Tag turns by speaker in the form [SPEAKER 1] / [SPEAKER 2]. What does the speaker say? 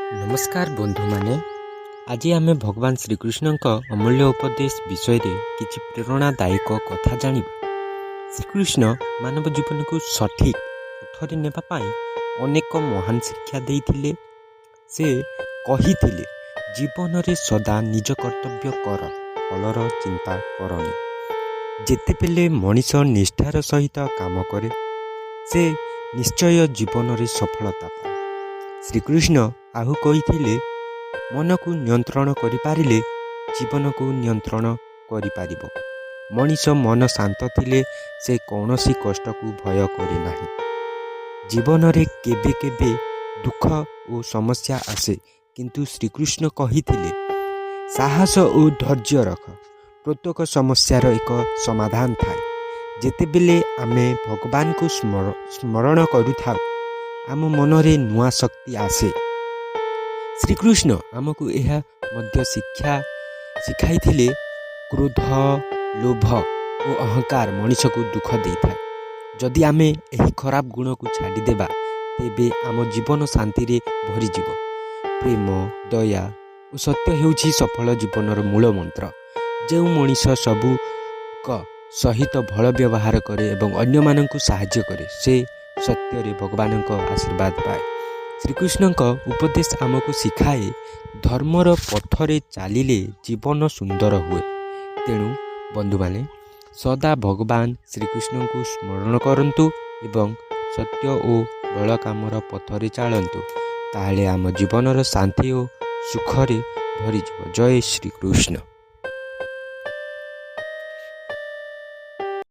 [SPEAKER 1] ନମସ୍କାର ବନ୍ଧୁମାନେ, ଆଜି ଆମେ ଭଗବାନ ଶ୍ରୀକୃଷ୍ଣଙ୍କ ଅମୂଲ୍ୟ ଉପଦେଶ ବିଷୟରେ କିଛି ପ୍ରେରଣାଦାୟକ କଥା ଜାଣିବା। ଶ୍ରୀକୃଷ୍ଣ ମାନବ ଜୀବନକୁ ସଠିକ୍ ପଥରେ ନେବା ପାଇଁ ଅନେକ ମହାନ ଶିକ୍ଷା ଦେଇଥିଲେ। ସେ କହିଥିଲେ, ଜୀବନରେ ସଦା ନିଜ କର୍ତ୍ତବ୍ୟ କର, ଫଳର ଚିନ୍ତା କରନି। ଯେତେବେଳେ ମଣିଷ ନିଷ୍ଠାର ସହିତ କାମ କରେ, ସେ ନିଶ୍ଚୟ ଜୀବନରେ ସଫଳତା ପାଏ। ଶ୍ରୀକୃଷ୍ଣ ଆଉ କହିଥିଲେ, ମନକୁ ନିୟନ୍ତ୍ରଣ କରିପାରିଲେ ଜୀବନକୁ ନିୟନ୍ତ୍ରଣ କରିପାରିବ। ମଣିଷ ମନ ଶାନ୍ତ ଥିଲେ ସେ କୌଣସି କଷ୍ଟକୁ ଭୟ କରେ ନାହିଁ। ଜୀବନରେ କେବେ କେବେ ଦୁଃଖ ଓ ସମସ୍ୟା ଆସେ, କିନ୍ତୁ ଶ୍ରୀକୃଷ୍ଣ କହିଥିଲେ, ସାହସ ଓ ଧୈର୍ଯ୍ୟ ରଖ। ପ୍ରତ୍ୟେକ ସମସ୍ୟାର ଏକ ସମାଧାନ ଥାଏ। ଯେତେବେଳେ ଆମେ ଭଗବାନଙ୍କୁ ସ୍ମରଣ କରୁଥାଉ, ଆମ ମନରେ ନୂଆ ଶକ୍ତି ଆସେ। ଶ୍ରୀକୃଷ୍ଣ ଆମକୁ ଏହା ମଧ୍ୟ ଶିକ୍ଷା ଶିଖାଇଥିଲେ, କ୍ରୋଧ, ଲୋଭ ଓ ଅହଙ୍କାର ମଣିଷକୁ ଦୁଃଖ ଦେଇଥାଏ। ଯଦି ଆମେ ଏହି ଖରାପ ଗୁଣକୁ ଛାଡ଼ିଦେବା, ତେବେ ଆମ ଜୀବନ ଶାନ୍ତିରେ ଭରିଯିବ। ପ୍ରେମ, ଦୟା ଓ ସତ୍ୟ ହେଉଛି ସଫଳ ଜୀବନର ମୂଳ ମନ୍ତ୍ର। ଯେଉଁ ମଣିଷ ସବୁଙ୍କ ସହିତ ଭଲ ବ୍ୟବହାର କରେ ଏବଂ ଅନ୍ୟମାନଙ୍କୁ ସାହାଯ୍ୟ କରେ, ସେ ସତ୍ୟରେ ଭଗବାନଙ୍କ ଆଶୀର୍ବାଦ ପାଏ। ଶ୍ରୀକୃଷ୍ଣଙ୍କ ଉପଦେଶ ଆମକୁ ଶିଖାଏ, ଧର୍ମର ପଥରେ ଚାଲିଲେ ଜୀବନ ସୁନ୍ଦର ହୁଏ। ତେଣୁ ବନ୍ଧୁମାନେ, ସଦା ଭଗବାନ ଶ୍ରୀକୃଷ୍ଣଙ୍କୁ ସ୍ମରଣ କରନ୍ତୁ ଏବଂ ସତ୍ୟ ଓ ଭଲ କାମର ପଥରେ ଚାଲନ୍ତୁ। ତାହେଲେ ଆମ ଜୀବନର ଶାନ୍ତି ଓ ସୁଖରେ ଭରିଯିବ। ଜୟ ଶ୍ରୀକୃଷ୍ଣ।